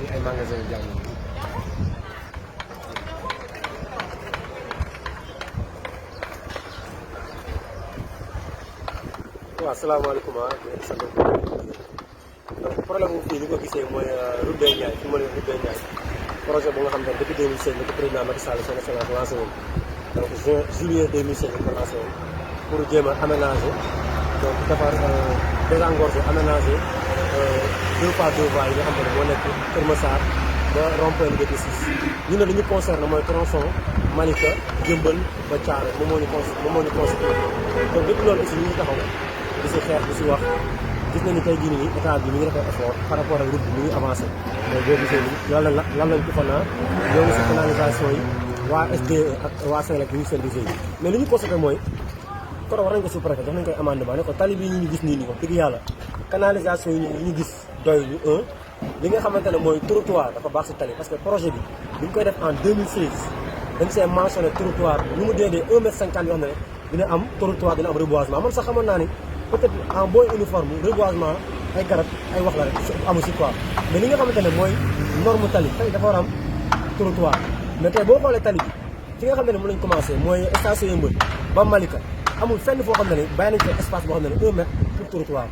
ni ay magasin yu jàng waaw asalaamaaleykum donc problème mu fii ni ko gisee mooy route des Niayes fi ma ne route des Niayes projet bu nga xam ne depuis 2016 la ko président Macky Sall son excellence lancé woon donc juillet 2016 la ko lancé woon pour jéem a aménager donc defar désengorger aménager 2x2 voies yi nga xam ne moo nekk Kër Massar ba rond-point Liberté 6 ñu ne li ñu concerne mooy tronçon Malika Jëmbal ba Thiaroye moom moo ñu concerné donc depuis loolu aussi ñu ngi taxaw di si xeex di si wax gis nañu tey jii nii état bi mi ngi def ay effort par rapport ak route bi mi ngi avancé mais boo gisee nii lan lañ ci fanaa ñoo ngi si canalisation yi waa SDE ak waa Senelec ñu ngi seen liggéey yi mais li ñu constaté mooy kon war nañ ko sous-préfet jox nañ koy amendement ne ko tali bi ñu gis nii nii wax dëgg yàlla canalisation yi ñu gis doy ñu li nga xamante ne mooy trottoir dafa baax si tali parce que projet bi ñu koy def en 2016 dañ see mentionné trottoir ñu mu dee 1 mètre 50 yoo xam ne dina am trottoir dina am reboisement man sax xamoon naa ni peut-être en bon uniforme reboisement ay garab ay wax la rek amu si quoi mais li nga xamante ne mooy norme tali tali dafa war a am trottoir mais tey boo xoolee tali bi fi nga xam ne moom lañ commencé mooy station Yeumbeul ba Malika amul fenn foo xam ne bàyyi nañ fa espace boo xam ne 1 mètre pour trottoir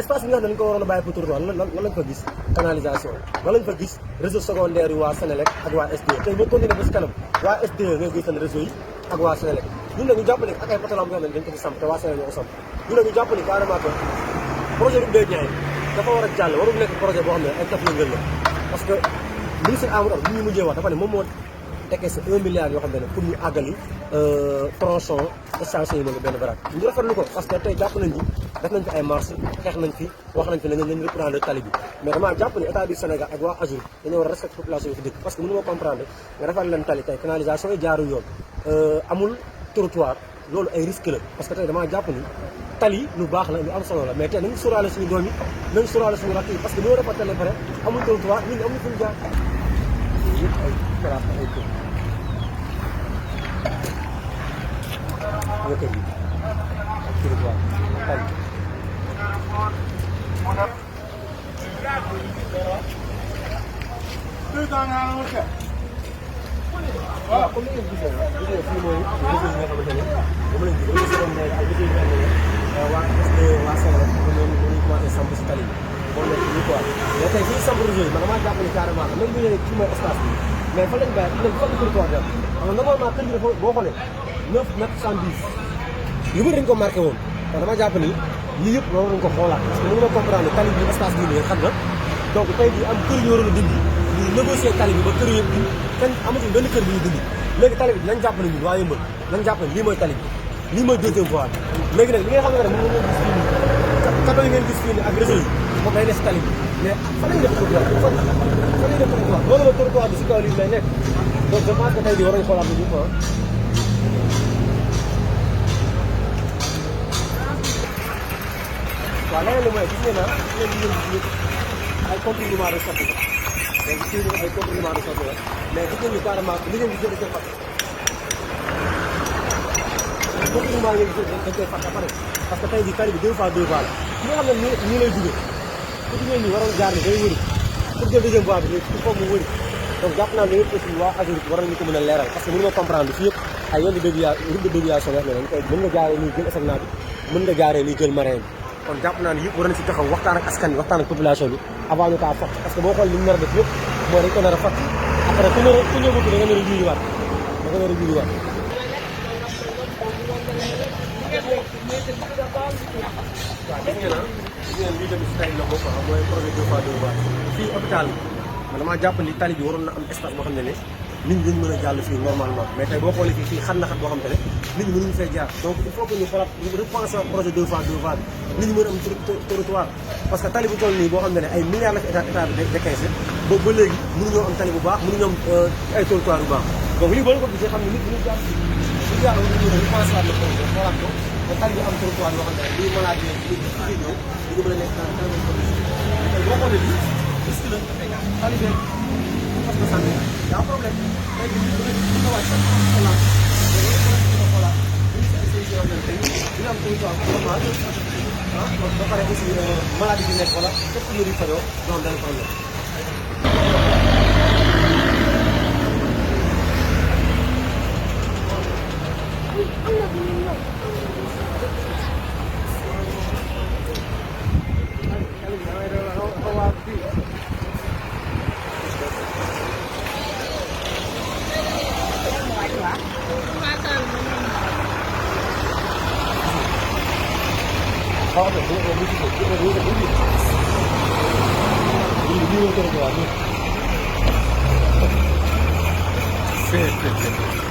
espace bi nga xam ne dañ ko waroon a bàyyi pour trottoir lan lañ fa gis canalisation lan lañ fa gis réseau secondaire yi waa Senelec ak waa SDE tey boo continué ba si kanam waa SDE ngay gis seen réseau yi ak waa Senelec ñun nag ñu jàpp ne ak ay poteaux yoo xam ne dañ ko fi samp te waa Senelec ñoo ko samp ñun nag ñu jàpp ne carrément que projet route des Niayes dafa war a jàll warul nekk projet boo xam ne ay taf yëngal la parce que ministre Amadou Ba bi ñu mujjee wax dafa ne moom moo tekkee sa 1 milliard yoo xam ne pour ñu àggali tronçon station yi benn baraak ñu rafetlu ko parce que tey jàpp nañ ni def nañ fi ay marche xeex nañ fi wax nañ fi ne nañ reprendre tali bi mais damaa jàpp ne état du Sénégal ak waa AGEROUTE dañoo war a respecter population yi fi dëkk parce que mënu ma comprendre nga defal leen tali tey canalisation yi jaaru yoon amul trottoir loolu ay risque la parce que tey damaa jàpp ni tali lu baax la lu am solo la mais tey nañu sóoraale suñu doom yi nañu sóoraale suñu rakk yi parce que bu ñu defar tali pare amul trottoir ñun amul fuñu jaar yëpp ay terrasse ay kër nga kër yi ak trottoir tali waaw comme ni ngeen gisee gis nga fii mooy réseau yi nga xamante ne moom lañ gis réseau secondaire ak réseau yi nga xamante ne waa SDE waa Senelec ñoom commencé samp si tali bi moom la nii quoi mais tey fii samp réseau yi man damaa jàpp ne carrément même bu ñu nee fii mooy espace bi mais fa lañ bàyyi léegi fa la trottoir dem xam nga normalement kër gi dafa boo xoolee 9 mètres 70 yu bëri dañ ko marqué woon kon dama jàpp ni lii yëpp loolu dañ ko xoolaat parce que mënu ma comprendre tali bi espace bii nii xam nga donc tey jii am kër yu waroon a dindi ñu négocier tali bi ba kër yëpp kenn amatul benn kër bi ñu dindi léegi tali bi nañ jàpp ne ñun waa Yeumbeul nañ jàpp ne lii mooy tali bi lii mooy deuxième voie bi léegi nag li nga xam ne moom ngeen gis fii nii kato yi ngeen gis fii nii ak réseau yi moom day des tali bi mais fan lañ def trottoir fan lañ def trottoir loolu la trottoir bi si kaw lii lay nekk donc je pense que tey jii war nañ xoolaat lu quoi waaw leneen li mooy gis ngeen naa léegi ngeen gis ñëpp ay compriments de sortie la donc fii nii ay compriments de sortie la mais gis nañu carrément li ngeen gis dañ koy fàtte compriments ngeen gis dañ koy fàtte pare parce que tey jii tali bi 2x2 voies la ki nga xam ne nii lay jugee ku jugee nii waroon jaar ni day wëri pour jël deuxième voie bi il faut mu wëri donc jàpp naa ne yëpp aussi waa AGEROUTE war nañu ko mën a leeral parce que mënu ma comprendre fii yëpp ay yoon de déviation route de déviation yoo xam ne dañ koy mën nga jaaree nii jël Esegna bi mën nga jaaree nii jël marin bi kon jàpp naa ne yëpp war nañ si taxaw waxtaan ak askan bi waxtaan ak population bi avant ñu kaa fot parce que boo xool li ñu nar a def yëpp mooy dañ ko nar a fot après ku ñëw bëgg da nga nar a juuliwaat da nga nar a juuliwaat waaw gis ngeen lii tamit si tali la bokk mooy projet 2x2 voies fii hôpital man damaa jàpp ni tali bi waroon na am espace boo xam ne nit ñi dañ mën a jàll fii normalement mais tey boo xoolee fii xat na xat boo xam te ne nit ñi mënuñu fee jaar donc il faut que ñu xoolaat repenser projet 2x2 voies bi nit ñi mën a am trottoir parce que tali bu toll nii boo xam ne ay milliards la fi état bi décaissé boobu ba léegi mënuñoo am tali bu baax mënuñoo am ay trottoir bu baax donc lii boo ko gisee xam ne nit ñi jaar bu jaar ñu mën a repenser waat le projet xoolaat ko ba tali bi am trottoir yoo xam ne lii malade yi fii ñëw ñu mën a nekk dans de bonnes conditions tey boo xoolee lii risque la tali bi parce que santé y a un problème tey jii ñu ko wàcc sax xoolaat dañuy xoolaat ñu si ay solution yoo xam ne tey dina am trottoir normal ah ba pare aussi maladie bi nekk wala képp ku ñu di fajoo doon benn problème waaw kay bu ñu gisee bu ñu gisee bu ñu gisee